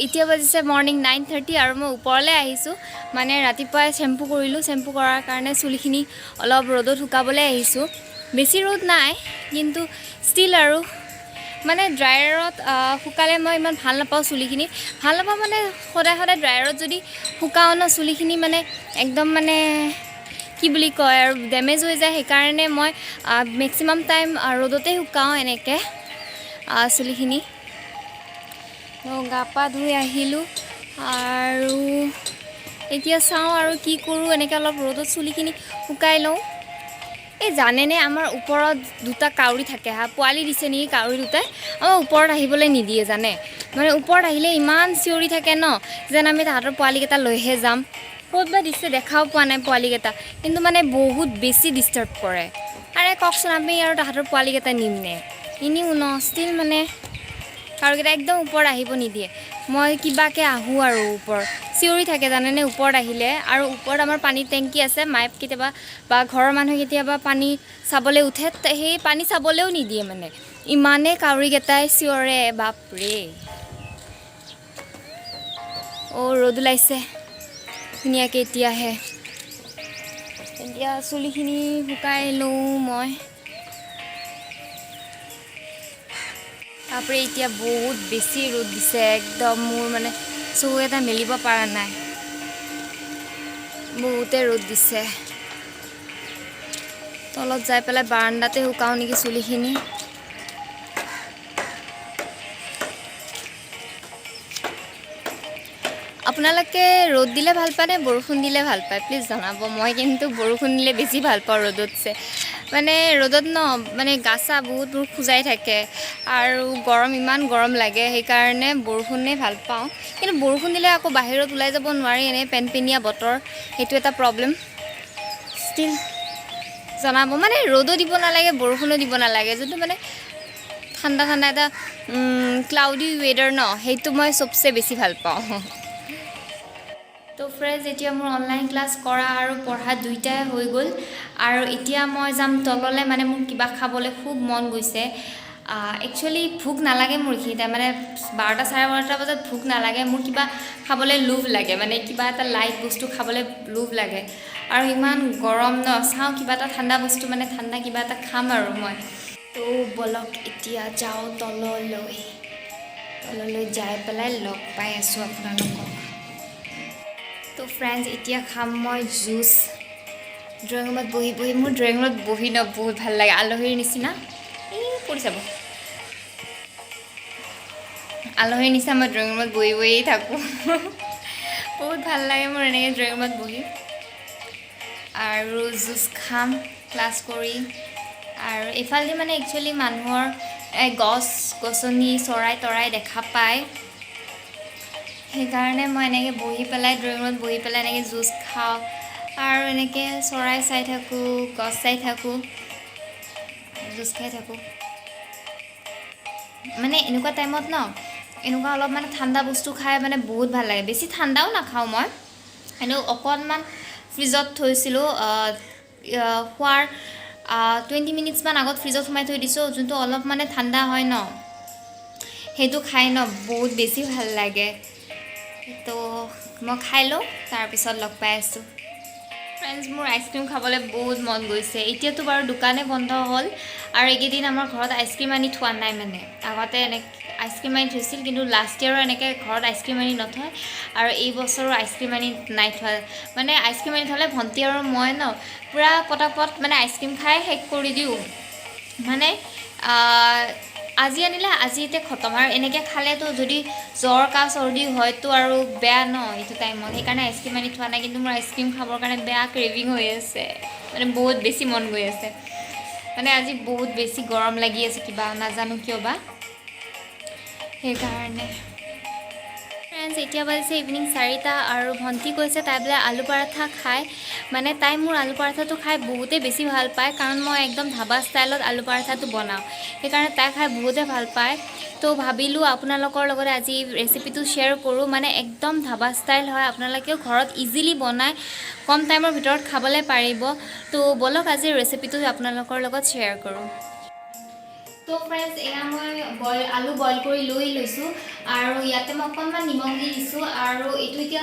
এতিয়া বাজিছে মৰ্ণিং 9:30 আৰু মই ওপৰলৈ আহিছোঁ। মানে ৰাতিপুৱাই শ্বেম্পু কৰিলোঁ। শ্বেম্পু কৰাৰ কাৰণে চুলিখিনি অলপ ৰ'দত শুকাবলৈ আহিছোঁ। বেছি ৰ'দ নাই, কিন্তু ষ্টিল আৰু মানে ড্ৰায়াৰত শুকালে মই ইমান ভাল নাপাওঁ চুলিখিনি। ভাল নাপাওঁ মানে সদায় সদায় ড্ৰায়াৰত যদি শুকাওঁ ন, চুলিখিনি মানে একদম মানে কি বুলি কয় আৰু ডেমেজ হৈ যায়। সেইকাৰণে মই মেক্সিমাম টাইম ৰ'দতে শুকাওঁ এনেকৈ চুলিখিনি। গা পা ধুই আহিলোঁ আৰু এতিয়া চাওঁ আৰু কি কৰোঁ। এনেকৈ অলপ ৰ'দত চুলিখিনি শুকাই লওঁ। এই জানেনে, আমাৰ ওপৰত দুটা কাউৰী থাকে। হা, পোৱালি দিছে নেকি কাউৰী দুটাই। আমাৰ ওপৰত আহিবলৈ নিদিয়ে জানে। মানে ওপৰত আহিলে ইমান চিঞৰি থাকে ন, যেন আমি তাহাঁতৰ পোৱালিকেইটা লৈহে যাম। ক'ত বা দিছে দেখাও পোৱা নাই পোৱালিকেইটা, কিন্তু মানে বহুত বেছি ডিষ্টাৰ্ব কৰে। আৰে কওকচোন, আমি আৰু তাহাঁতৰ পোৱালিকেইটা নিম নে? নিনিও ন। ষ্টিল মানে কাউৰীকেইটা একদম ওপৰত আহিব নিদিয়ে। মই কিবাকৈ আহোঁ আৰু ওপৰত চিঞৰি থাকে জানেনে ওপৰত আহিলে। আৰু ওপৰত আমাৰ পানীৰ টেংকি আছে। মায়ে কেতিয়াবা বা ঘৰৰ মানুহে কেতিয়াবা পানী চাবলৈ উঠে, সেই পানী চাবলৈও নিদিয়ে। মানে ইমানেই কাউৰীকেইটাই চিঞৰে, বাপৰে। অ', ৰ'দ ওলাইছে ধুনীয়াকৈ এতিয়াহে। এতিয়া চুলিখিনি শুকাই লওঁ মই। বাপৰে, এতিয়া বহুত বেছি ৰ'দ দিছে একদম। মোৰ মানে চকু এটা মেলিব পৰা নাই, বহুতে ৰ'দ দিছে। তলত যাই পেলাই বাৰাণ্ডাতে শুকাওঁ নেকি চুলিখিনি। আপোনালোকে ৰ'দ দিলে ভাল পায় নে বৰষুণ দিলে ভাল পায়? প্লিজ জনাব। মই কিন্তু বৰষুণ দিলে বেছি ভাল পাওঁ ৰ'দতছে। মানে ৰ'দত ন মানে গা চা বহুত মোৰ খোজাই থাকে আৰু গৰম, ইমান গৰম লাগে, সেইকাৰণে বৰষুণেই ভাল পাওঁ। কিন্তু বৰষুণ দিলে আকৌ বাহিৰত ওলাই যাব নোৱাৰি, এনেই পেনপেনীয়া বতৰ, সেইটো এটা প্ৰব্লেম। ষ্টিল জনাব, মানে ৰ'দো দিব নালাগে, বৰষুণো দিব নালাগে, যোনটো মানে ঠাণ্ডা ঠাণ্ডা এটা ক্লাউডি ৱেডাৰ ন, সেইটো মই চবচে বেছি ভাল পাওঁ। তো ফ্ৰেণ্ডছ, এতিয়া মোৰ অনলাইন ক্লাছ কৰা আৰু পঢ়া দুইটাই হৈ গ'ল আৰু এতিয়া মই যাম তললৈ। মানে মোৰ কিবা খাবলৈ খুব মন গৈছে। একচুৱেলি ভোক নালাগে মোৰ এইখিনি টাইম, মানে 12টা 12:30 বজাত ভোক নালাগে মোৰ। কিবা খাবলৈ লোভ লাগে, মানে কিবা এটা লাইট বস্তু খাবলৈ লোভ লাগে। আৰু ইমান গৰম ন, চাওঁ কিবা এটা ঠাণ্ডা বস্তু, মানে ঠাণ্ডা কিবা এটা খাম আৰু মই। তো ব'লক, এতিয়া যাওঁ তললৈ। তললৈ যাই পেলাই লগ পাই আছোঁ আপোনালোকক। তো ফ্ৰেণ্ডছ, এতিয়া খাম মই জুচ ড্ৰয়িং ৰুমত বহি বহি। মোৰ ড্ৰয়িং ৰুমত বহি ন বহুত ভাল লাগে, আলহীৰ নিচিনা। এই পৰি যাব। আলহীৰ নিচিনা মই ড্ৰয়িং ৰুমত বহি বহি থাকোঁ। বহুত ভাল লাগে মোৰ এনেকৈ ড্ৰয়িং ৰুমত বহি। আৰু জুচ খাম ক্লাছ কৰি। আৰু এইফালেদি মানে একচুৱেলি মানুহৰ গছ গছনি, চৰাই তৰাই দেখা পায়। সেইকাৰণে মই এনেকৈ বহি পেলাই, ড্ৰয়িং ৰুমত বহি পেলাই এনেকৈ জুচ খাওঁ আৰু এনেকৈ চৰাই চাই থাকোঁ, গছ চাই থাকোঁ, জুচ খাই থাকোঁ। মানে এনেকুৱা টাইমত ন এনেকুৱা অলপ মানে ঠাণ্ডা বস্তু খাই মানে বহুত ভাল লাগে। বেছি ঠাণ্ডাও নাখাওঁ মই, কিন্তু অকণমান ফ্ৰিজত থৈছিলোঁ, খোৱাৰ 20 মিনিটছমান আগত ফ্ৰিজত সোমাই থৈ দিছোঁ। যোনটো অলপ মানে ঠাণ্ডা হয় ন, সেইটো খাই ন বহুত বেছি ভাল লাগে। তো মই খাই লওঁ, তাৰপিছত লগ পাই আছোঁ। ফ্ৰেণ্ডছ, মোৰ আইচক্ৰীম খাবলৈ বহুত মন গৈছে। এতিয়াতো বাৰু দোকানে বন্ধ হ'ল আৰু এইকেইদিন আমাৰ ঘৰত আইচক্ৰীম আনি থোৱা নাই। মানে আগতে এনেকৈ আইচক্ৰীম আনি থৈছিল, কিন্তু লাষ্ট ইয়েৰো এনেকৈ ঘৰত আইচক্ৰীম আনি নথয় আৰু এই বছৰো আইচক্ৰীম আনি নাই থোৱা। মানে আইচক্ৰীম আনি থ'লে ভণ্টি আৰু মই ন পূৰা পটাপট মানে আইচক্ৰীম খাই শেষ কৰি দিওঁ। মানে আজি আনিলে আজি এতিয়া খতম। আৰু এনেকৈ খালেতো যদি জ্বৰ, কাহ, চৰ্দি হয়তো আৰু বেয়া ন এইটো টাইমত। সেইকাৰণে আইচক্ৰীম আনি থোৱা নাই। কিন্তু মোৰ আইচক্ৰীম খাবৰ কাৰণে বেয়া ক্ৰেভিং হৈ আছে, মানে বহুত বেছি মন গৈ আছে। মানে আজি বহুত বেছি গৰম লাগি আছে কিবা, নাজানো কিয় বা, সেইকাৰণে। ফ্ৰেণ্ডছ, এতিয়া বাজিছে ইভিনিং 4টা আৰু ভণ্টি কৈছে তাই বোলে আলু পৰাঠা খায়। মানে তাই মোৰ আলু পৰাঠাটো খাই বহুতেই বেছি ভাল পায়, কাৰণ মই একদম ধাবা ষ্টাইলত আলু পৰাঠাটো বনাওঁ। সেইকাৰণে তাই খাই বহুতে ভাল পায়। তো ভাবিলোঁ আপোনালোকৰ লগত আজি ৰেচিপিটো শ্বেয়াৰ কৰোঁ। মানে একদম ধাবা ষ্টাইল হয়, আপোনালোকেও ঘৰত ইজিলি বনাই কম টাইমৰ ভিতৰত খাবলৈ পাৰিব। তো ব'লক, আজি ৰেচিপিটো আপোনালোকৰ লগত শ্বেয়াৰ কৰোঁ। তো তো ফ্ৰেণ্ডছ, এয়া মই বইল আলু বইল কৰি লৈ লৈছোঁ আৰু ইয়াতে মই অকণমান নিমখ দি দিছোঁ আৰু এইটো এতিয়া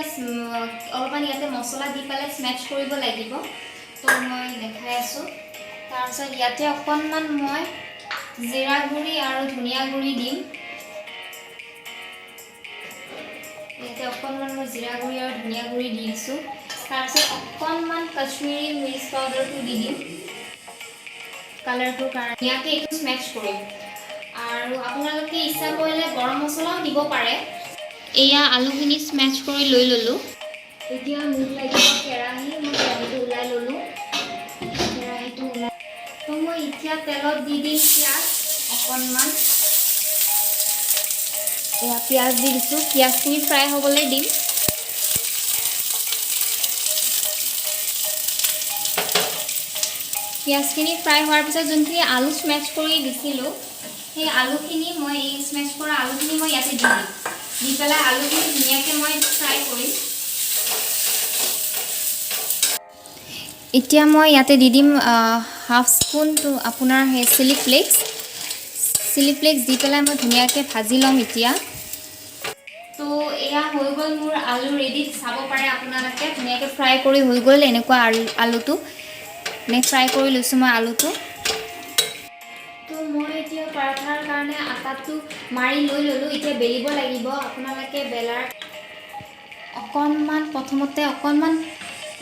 অলপমান ইয়াতে মছলা দি পেলাই স্মেচ কৰিব লাগিব। তো মই দেখাই আছোঁ। তাৰপিছত ইয়াতে অকণমান মই জিৰা গুড়ি আৰু ধনিয়া গুড়ি দিম। ইয়াতে অকণমান মই জিৰা গুড়ি আৰু ধনিয়া গুড়ি দি দিছোঁ। তাৰপিছত অকণমান কাশ্মীৰী মিৰ্চ পাউডাৰটো দি দিম কালাৰটোৰ কাৰণে। ধুনীয়াকৈ এইটো স্মেচ কৰিম আৰু আপোনালোকে ইচ্ছা কৰিলে গৰম মছলাও দিব পাৰে। এয়া আলুখিনি স্মেচ কৰি লৈ ল'লোঁ। এতিয়া মোক লাগিব কেৰাহী। মই কেৰাহীটো ওলাই ল'লোঁ। কেৰাহীটো ওলাই তো মই এতিয়া তেলত দি দিম পিঁয়াজ অকণমান। এয়া পিঁয়াজ দি দিছোঁ। পিঁয়াজখিনি ফ্ৰাই হ'বলৈ দিম। পিঁয়াজখিনি ফ্ৰাই হোৱাৰ পিছত যোনখিনি আলু স্মেচ কৰি দিছিলোঁ, সেই আলুখিনি মই, এই স্মেচ কৰা আলুখিনি মই ইয়াতে দি দিম। দি পেলাই আলুখিনি ধুনীয়াকৈ মই ফ্ৰাই কৰিম। এতিয়া মই ইয়াতে দি দিম হাফ স্পুনটো আপোনাৰ সেই চিলি ফ্লেক্স। চিলি ফ্লেক্স দি পেলাই মই ধুনীয়াকৈ ভাজি ল'ম এতিয়া। তো এয়া হৈ গ'ল মোৰ আলু ৰেডি। চাব পাৰে আপোনালোকে, ধুনীয়াকৈ ফ্ৰাই কৰি হৈ গ'ল। এনেকুৱা আলুটো এনেকৈ ফ্ৰাই কৰি লৈছোঁ মই আলুটো। তো মই এতিয়া পৰাঠাৰ কাৰণে আটাটো মাৰি লৈ ল'লোঁ। এতিয়া বেলিব লাগিব। আপোনালোকে বেলাৰ অকণমান প্ৰথমতে অকণমান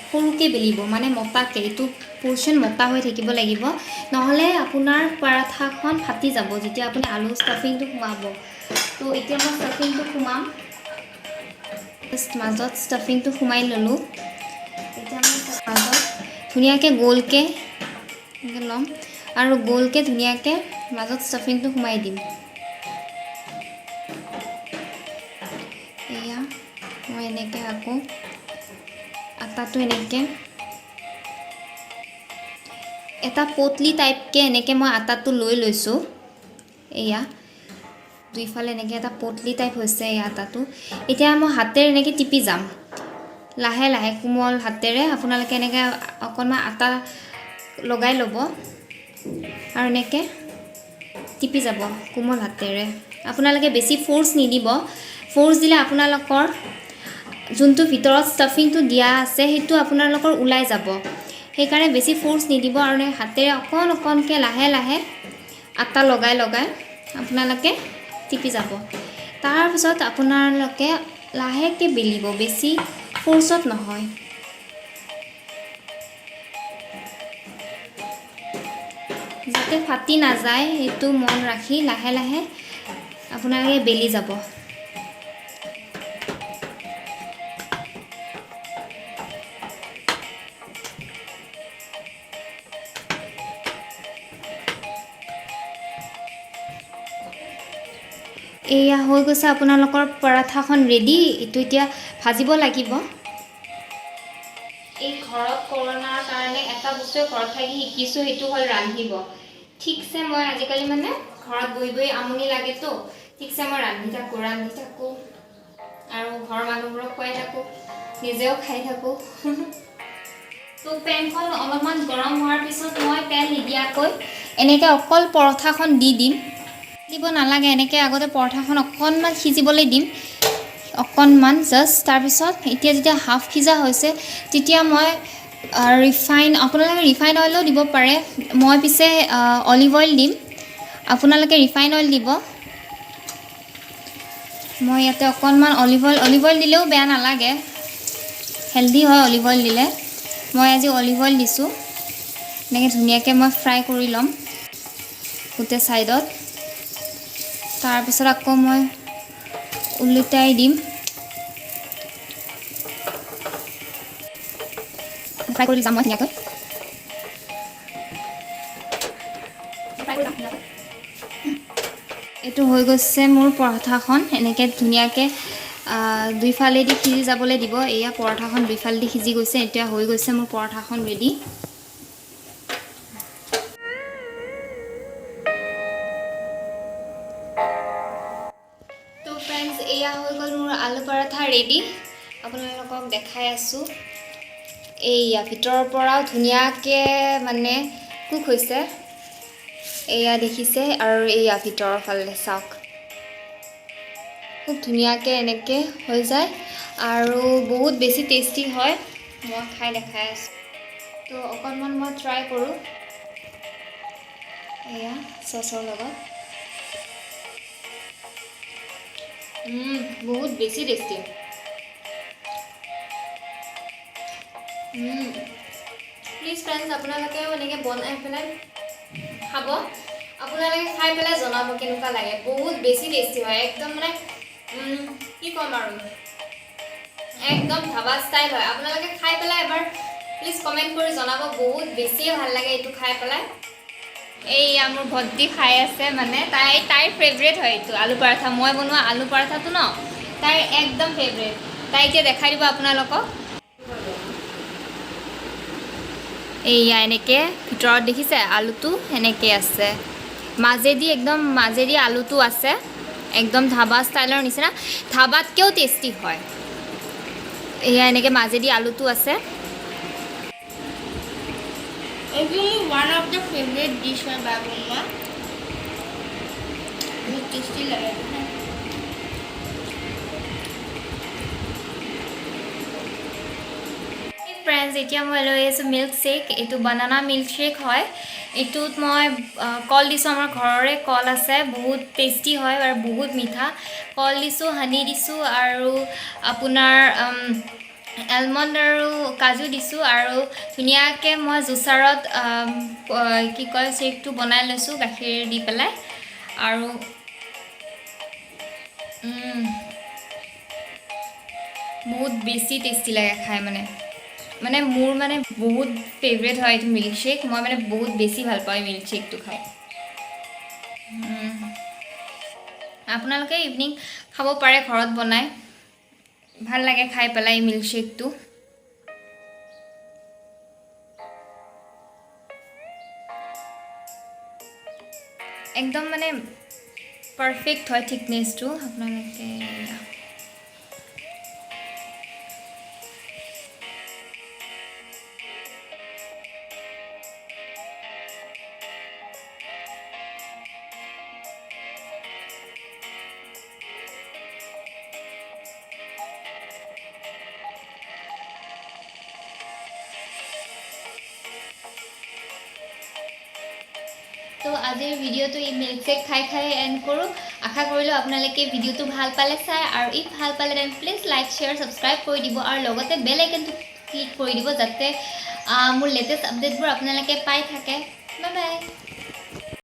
সৰুকৈ বেলিব, মানে মোটাকৈ। এইটো পৰ্চন মোটা হৈ থাকিব লাগিব, নহ'লে আপোনাৰ পৰাঠাখন ফাটি যাব যেতিয়া আপুনি আলু ষ্টাফিংটো সোমাব। তো এতিয়া মই ষ্টাফিংটো সোমাম। মাজত ষ্টাফিংটো সোমাই ল'লোঁ। এতিয়া মই মাজত ধুনীয়াকৈ গোলকৈ এনেকৈ ল'ম আৰু গোলকৈ ধুনীয়াকৈ মাজত ষ্টাফিংটো সোমাই দিম। এয়া মই এনেকৈ আকৌ আটাটো এনেকৈ এটা পতলি টাইপকৈ এনেকৈ মই আটাটো লৈ লৈছোঁ। এয়া দুইফালে এনেকৈ এটা পতলি টাইপ হৈছে এই আটাটো। এতিয়া মই হাতেৰে এনেকৈ টিপি যাম লাহে লাহে, কোমল হাতেৰে। আপোনালোকে এনেকৈ অকণমান আটা লগাই ল'ব আৰু এনেকৈ টিপি যাব কোমল হাতেৰে। আপোনালোকে বেছি ফ'ৰ্চ নিদিব। ফ'ৰ্চ দিলে আপোনালোকৰ যোনটো ভিতৰত ষ্টাফিংটো দিয়া আছে, সেইটো আপোনালোকৰ ওলাই যাব। সেইকাৰণে বেছি ফ'ৰ্চ নিদিব আৰু হাতেৰে অকণ অকণকৈ লাহে লাহে আটা লগাই লগাই আপোনালোকে টিপি যাব। তাৰপিছত আপোনালোকে লাহেকৈ বেলিব, বেছি ফ'ৰ্চত নহয়। যাতে ফাটি নাযায় সেইটো মন ৰাখি লাহে লাহে আপোনালোকে বেলি যাব। এয়া হৈ গৈছে আপোনালোকৰ পৰাঠাখন ৰেডি। এইটো এতিয়া ভাজিব লাগিব। এই ঘৰত কৰোণাৰ কাৰণে এটা বস্তুৱে ঘৰত থাকি শিকিছোঁ, সেইটো হ'ল ৰান্ধিব। ঠিকছে মই আজিকালি মানে ঘৰত বহি বহি আমনি লাগেতো, ঠিকছে মই ৰান্ধি থাকোঁ আৰু ঘৰৰ মানুহবোৰক খুৱাই থাকোঁ, নিজেও খাই থাকোঁ। তো পেনখন অলপমান গৰম হোৱাৰ পিছত মই তেল নিদিয়াকৈ এনেকৈ অকল পৰঠাখন দি দিম। দিব নালাগে। এনেকৈ আগতে পৰঠাখন অকণমান সিজিবলৈ দিম, অকণমান জাষ্ট। তাৰপিছত এতিয়া যেতিয়া হাফ সিজা হৈছে, তেতিয়া মই ৰিফাইন, আপোনালোকে ৰিফাইন অইলো দিব পাৰে, মই পিছে অলিভ অইল দিম। আপোনালোকে ৰিফাইন অইল দিব। মই ইয়াতে অকণমান অলিভ অইল দিলেও বেয়া নালাগে, হেল্ডি হয় অলিভ অইল দিলে। মই আজি অলিভ অইল দিছোঁ। এনেকৈ ধুনীয়াকৈ মই ফ্ৰাই কৰি ল'ম গোটেই ছাইডত। তাৰপিছত আকৌ মই ওলোটাই দিম। ফ্ৰাই কৰি যাম মই ধুনীয়াকৈ, ফ্ৰাই কৰি যাম ধুনীয়াকৈ। এইটো হৈ গৈছে মোৰ পৰঠাখন। এনেকৈ ধুনীয়াকৈ দুইফালেদি সিজি যাবলৈ দিব। এয়া পৰঠাখন দুইফালেদি সিজি গৈছে। এতিয়া হৈ গৈছে মোৰ পৰঠাখন ৰেডি। তো ফ্ৰেণ্ডছ, এয়া হৈ গ'ল মোৰ আলু পৰঠা ৰেডি। আপোনালোকক দেখাই আছোঁ। এইয়া ভিতৰৰ পৰাও ধুনীয়াকৈ মানে কুক হৈছে। এয়া দেখিছে। আৰু এয়া ভিতৰৰ ফালে চাওক, খুব ধুনীয়াকৈ এনেকৈ হৈ যায় আৰু বহুত বেছি টেষ্টি হয়। মই খাই দেখাই আছোঁ। তো অকণমান মই ট্ৰাই কৰোঁ এয়া চচৰ লগত। বহুত বেছি টেষ্টি। প্লিজ ফ্ৰেণ্ডছ, আপোনালোকেও এনেকৈ বনাই পেলাই খাব। আপোনালোকে খাই পেলাই জনাব কেনেকুৱা লাগে। বহুত বেছি টেষ্টি হয় একদম, মানে কি ক'ম আৰু, একদম ধাবা ষ্টাইল হয়। আপোনালোকে খাই পেলাই এবাৰ প্লিজ কমেণ্ট কৰি জনাব। বহুত বেছিয়ে ভাল লাগে এইটো খাই পেলাই। এইয়া মোৰ ভণ্টি খাই আছে, মানে তাইৰ ফেভৰেট হয় এইটো আলু পৰঠা। মই বনোৱা আলু পৰঠাটো ন তাইৰ একদম ফেভৰেট। তাই এতিয়া দেখাই দিব আপোনালোকক। এইয়া এনেকৈ ভিতৰত দেখিছে আলুটো এনেকৈ আছে, মাজেদি একদম মাজেদি আলুটো আছে, একদম ধাবা ষ্টাইলৰ নিচিনা, ধাবাতকৈও টেষ্টি হয়। এয়া এনেকৈ মাজেদি আলুটো আছে। এইটো মোৰ one of the favourite dish হয় বা বনোৱা, বহুত টেষ্টি লাগে এইটো খাই। ফ্ৰেণ্ডছ, এতিয়া মই লৈ আহিছোঁ মিল্ক শ্বেক। এইটো বানানা মিল্ক শ্বেক হয়। এইটোত মই কল দিছোঁ, আমাৰ ঘৰৰে কল আছে, বহুত টেষ্টি হয় আৰু বহুত মিঠা। কল দিছোঁ, হানি দিছোঁ আৰু আপোনাৰ এলমণ্ড আৰু কাজু দিছোঁ আৰু ধুনীয়াকৈ মই জুচাৰত কি কয় শ্বেকটো বনাই লৈছোঁ গাখীৰ দি পেলাই। আৰু বহুত বেছি টেষ্টি লাগে খাই, মানে মানে মোৰ মানে বহুত ফেভৰেট হয় এইটো মিল্ক শ্বেক। মই মানে বহুত বেছি ভাল পাওঁ এই মিল্ক শ্বেকটো খাই। আপোনালোকে ইভিনিং খাব পাৰে ঘৰত বনাই, ভাল লাগে খাই পেলাই এই মিল্ক শ্বেকটো। একদম মানে পাৰফেক্ট হয় থিকনেছটো। আপোনালোকে এয়া। তো আজিৰ ভিডিঅ'টো এই মিল্কশ্বেক খাই খাই এণ্ড কৰোঁ। আশা কৰিলোঁ আপোনালোকে ভিডিঅ'টো ভাল পালে চাই, আৰু if ভাল পালে then please like, share, subscribe কৰি দিব আৰু লগতে বেল আইকনটো ক্লিক কৰি দিব, যাতে মোৰ লেটেষ্ট আপডেটবোৰ আপোনালোকে পাই থাকে। Bye bye.